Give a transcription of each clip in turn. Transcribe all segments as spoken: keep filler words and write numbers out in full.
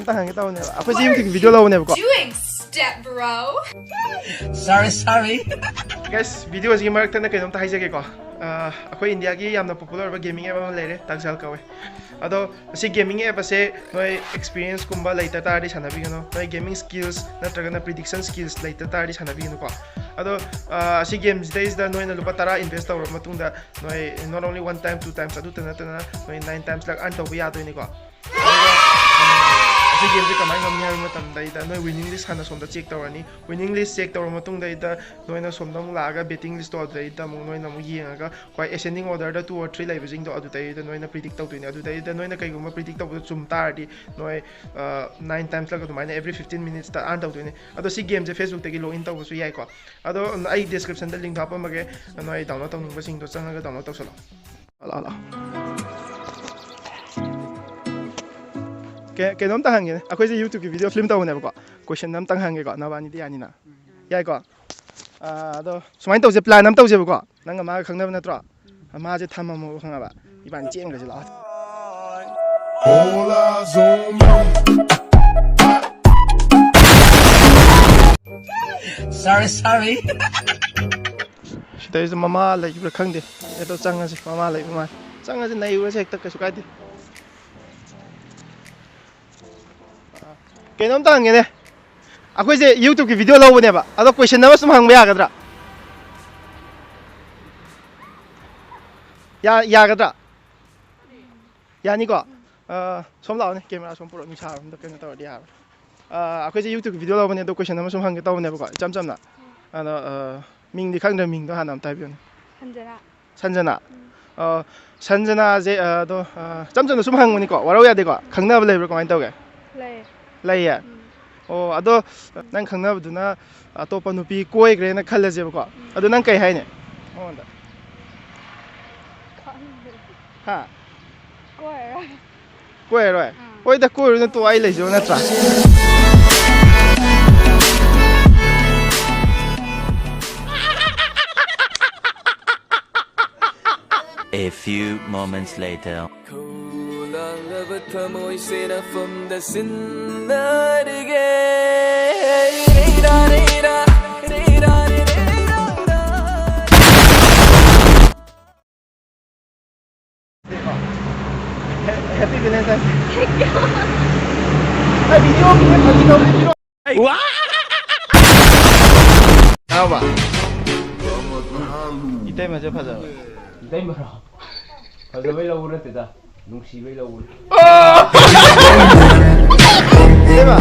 ꯑꯝꯇ ꯍꯪꯒꯦ ꯇꯧꯕꯅꯦꯕ, ꯑꯩꯈꯣꯏꯁꯦ YouTube ꯀꯤ video ꯂꯧꯕꯅꯦꯕꯀꯣ꯫ Doing, step bro. Sorry, sorry. Guys, video ꯁꯤꯒꯤ ꯃꯔꯛꯇ ꯅ ꯀꯩꯅꯣꯝꯇ ꯍꯥꯏꯖꯒꯦꯀꯣ꯫ ꯑ, ꯑꯩꯈꯣꯏ ꯏꯟꯗꯤꯌꯥꯒꯤ ꯌꯥꯝꯅ popular ꯑꯣꯏꯕ gaming app ꯑꯃ ꯂꯩꯔꯦ, ꯇꯥꯛꯖꯥꯜ ꯀꯧꯋꯦ꯫ ꯑꯗꯣ ꯁꯤ gaming app ꯑꯁꯦ ꯅꯣꯏ experience ꯀꯨꯝꯕ ꯂꯩꯇ ꯇꯥꯔꯗꯤ ꯁꯥꯟꯅꯕꯤꯒꯅꯨ, ꯅꯣꯏ gaming skills ꯅꯠꯇ꯭ꯔꯒꯅ prediction skills ꯂꯩꯇ ꯇꯥꯔꯗꯤ ꯁꯥꯟꯅꯕꯤꯒꯅꯨꯀꯣ꯫ ꯑꯗꯣ ꯑ, ꯁꯤ game ꯁꯤꯗꯩꯁꯤꯗ ꯅꯣꯏꯅ ꯂꯨꯄꯥ ꯇꯔꯥ invest ꯇꯧꯔꯕ ꯃꯇꯨꯡꯗ ꯅꯣꯏ not only one time, two times, ꯑꯗꯨꯇ ꯅꯠꯇꯅ ꯅꯣꯏ nine times ꯂꯛ earn ꯇꯧꯕ ꯌꯥꯗꯣꯏꯅꯤꯀꯣ꯫ ꯑꯗꯨꯒ, ꯎꯝ, ꯑꯁꯤ game ꯁꯦ ꯀꯃꯥꯏꯅ ꯉꯝꯅꯤ ꯍꯥꯏꯕ ꯃꯇꯝꯗꯩꯗ ꯅꯣꯏ winning list ꯍꯥꯟꯅ ꯁꯣꯝꯗ check ꯇꯧꯔꯅꯤ꯫ Winning list check ꯇꯧꯔꯕ ꯃꯇꯨꯡꯗꯩꯗ ꯅꯣꯏꯅ ꯁꯣꯝꯗ ꯑꯃꯨꯛ ꯂꯥꯛꯑꯒ betting list ꯇꯣ ꯑꯗꯨꯗꯩꯗ ꯑꯃꯨꯛ ꯅꯣꯏꯅ ꯑꯃꯨꯛ ꯌꯦꯡꯉꯒ ꯈ꯭ꯋꯥꯏ ascending order the two or three ꯂꯩꯕꯁꯤꯡꯗꯣ ꯑꯗꯨꯗꯩꯗ ꯅꯣꯏꯅ predict ꯇꯧꯗꯣꯏꯅꯦ꯫ ꯑꯗꯨꯗꯩꯗ ꯅꯣꯏꯅ ꯀꯩꯒꯨꯝꯕ predict ꯇꯧꯕꯗꯣ ꯆꯨꯝ ꯇꯥꯔꯗꯤ ꯅꯣꯏ, ꯑ, nine times ꯂꯛ ꯑꯗꯨꯃꯥꯏꯅ every fifteen minutes ꯇ earn ꯇꯧꯗꯣꯏꯅꯦ꯫ ꯑꯗꯣ ꯁꯤ game ꯁꯦ Facebook ꯇꯒꯤ log in ꯇꯧꯕꯁꯨ ꯌꯥꯏꯀꯣ꯫ ꯑꯗꯣ ꯑꯩ description ꯗ link ꯗꯣ ꯍꯥꯞꯄꯝꯃꯒꯦ, ꯅꯣꯏ download ꯇꯧꯅꯤꯡꯕꯁꯤꯡꯗꯣ ꯆꯪꯉꯒ download ꯇꯧꯁꯜꯂꯣ꯫ ꯂꯥꯛꯑꯣ, ꯂꯥꯛꯑꯣ, ꯂꯥꯛꯑꯣ꯫ ꯀꯩ-, ꯀꯩꯅꯣꯝꯇ ꯍꯪꯒꯦꯅꯦ, ꯑꯩꯈꯣꯏꯁꯦ YouTube ꯀꯤ video film ꯇꯧꯕꯅꯦꯕꯀꯣ, question ꯑꯝꯇꯪ ꯍꯪꯒꯦꯀꯣ, ꯅꯕꯥꯅꯤꯗꯤ ꯌꯥꯅꯤꯅ? ꯌꯥꯏꯀꯣ? ꯑꯥ, ꯑꯗꯣ ꯁꯨꯃꯥꯏꯅ ꯇꯧꯁꯦ, plan ꯑꯃ ꯇꯧꯁꯦꯕꯀꯣ, ꯅꯪꯒ ꯃꯥꯒ ꯈꯪꯅꯕ ꯅꯠꯇ꯭ꯔꯣ? ꯃꯥꯁꯦ ꯊꯝꯃꯝꯃꯣꯕ, ꯈꯪꯉꯕ? ꯏꯕꯥꯅꯤ ꯆꯦꯟꯈ꯭ꯔꯁꯦ, ꯂꯥꯛꯑꯣ꯫ All eyes on me. Sorry, sorry. ꯁꯤꯗꯩꯁꯤꯗ ꯃꯃꯥ ꯂꯩꯕ꯭ꯔꯥ ꯈꯪꯗꯦ꯫ ꯑꯗꯣ ꯆꯪꯉꯁꯤ, ꯃꯃꯥ ꯂꯩꯕ ꯃꯥꯜꯂꯦ꯫ ꯆꯪꯉꯁꯤ, ꯅꯩꯔꯨꯔꯁꯤ ꯍꯦꯛꯇ, ꯀꯩꯁꯨ ꯀꯥꯏꯗꯦ꯫ ꯀꯩꯅꯣꯝꯇ ꯍꯪꯒꯦꯅꯦ, ꯑꯩꯈꯣꯏꯁꯦ YouTube ꯀꯤ video ꯂꯧꯕꯅꯦꯕ, ꯑꯗꯣ question ꯑꯃ ꯁꯨꯝ ꯍꯪꯕ ꯌꯥꯒꯗ꯭ꯔꯥ? ꯌꯥ-, ꯌꯥꯒꯗ꯭ꯔꯥ? ꯌꯥꯅꯤꯀꯣ? ꯑ, ꯁꯣꯝ ꯂꯥꯛꯑꯣꯅꯦ, camera ꯁꯣꯝ ꯄꯨꯔꯛꯑꯣ, ꯅꯨꯡꯁꯥꯔꯣꯝꯗ ꯀꯩꯅꯣ ꯇꯧꯔꯗꯤ ꯌꯥꯔꯣꯏ꯫ ꯑ, ꯑꯩꯈꯣꯏꯁꯦ YouTube ꯀꯤ video ꯂꯧꯕꯅꯦ, ꯑꯗꯣ question ꯑꯃ ꯁꯨꯝ ꯍꯪꯒꯦ ꯇꯧꯕꯅꯦꯕꯀꯣ, ꯏꯆꯝ ꯆꯝꯅ꯫ ꯑꯗꯣ, ꯑ, ꯃꯤꯡꯗꯤ ꯈꯪꯗ꯭ꯔꯦ, ꯃꯤꯡꯗꯣ ꯍꯥꯟꯅ ꯑꯝꯇ ꯍꯥꯏꯕꯤꯌꯨꯅꯦ꯫ ꯁꯟꯖꯅꯥ꯫ ꯁꯟꯖꯅꯥ? ꯑ, ꯁꯟꯖꯅꯥꯁꯦ, ꯑ, ꯑꯗꯣ, ꯑ, ꯏꯆꯝ ꯆꯝꯅ ꯁꯨꯝ ꯍꯪꯕꯅꯤꯀꯣ, ꯋꯥꯔꯧ ꯌꯥꯗꯦꯀꯣ? ꯈꯪꯅꯕ ꯂꯩꯕ꯭ꯔꯥ, ꯀꯃꯥꯏꯅ ꯇꯧꯒꯦ? ꯂꯩ꯫ ꯂꯩꯌꯦ? ꯎꯝ꯫ ꯑꯣ, ꯑꯗꯣ ꯅꯪ ꯈꯪꯅꯕꯗꯨꯅ ꯑꯇꯣꯞꯄ ꯅꯨꯄꯤ ꯀꯣꯏꯈ꯭ꯔꯦꯅ ꯈꯜꯂꯁꯦꯕꯀꯣ, ꯑꯗꯣ ꯅꯪ ꯀꯩ ꯍꯥꯏꯅꯤ ꯃꯉꯣꯟꯗ? ꯈꯪꯗꯦ꯫ ꯍꯥ? ꯀꯣꯏꯔꯔꯣꯏ꯫ ꯀꯣꯏꯔꯔꯣꯏ? ꯑꯥ꯫ ꯍꯣꯏꯗ, ꯀꯣꯏꯔꯨꯅꯨ, ꯇꯣ, ꯑꯩ ꯂꯩꯖꯤꯕꯨ ꯅꯠꯇ꯭ꯔꯥ? A few moments later. ꯈꯨꯂꯪ ꯊꯃꯣꯏ ꯁꯦꯅꯐꯝꯗ ꯁꯤꯟꯅꯔꯤꯒꯦ꯫ ꯔꯦꯔꯥ, ꯔꯦꯔꯥ, ꯔꯦꯔꯥ, ꯔꯦꯔꯥ, ꯔꯦꯔꯥ꯫ Happy Valentine's Day. ꯑꯩ video ꯑꯃ ꯐꯥꯒꯤ ꯇꯧꯕꯅꯤ꯫ ꯏꯇꯩꯃꯁꯦ ꯐꯖꯕ꯫ ꯏꯇꯩꯃꯔꯣ? ꯐꯖꯕꯩ ꯂꯧꯕ ꯅꯠꯇꯦꯗ, ꯅꯨꯡꯁꯤꯕꯩ ꯂꯧꯕꯅꯤ꯫ ꯏꯇꯩꯃ,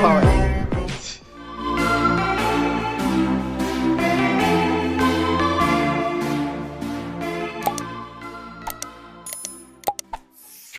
ꯐꯥꯎꯋꯦ꯫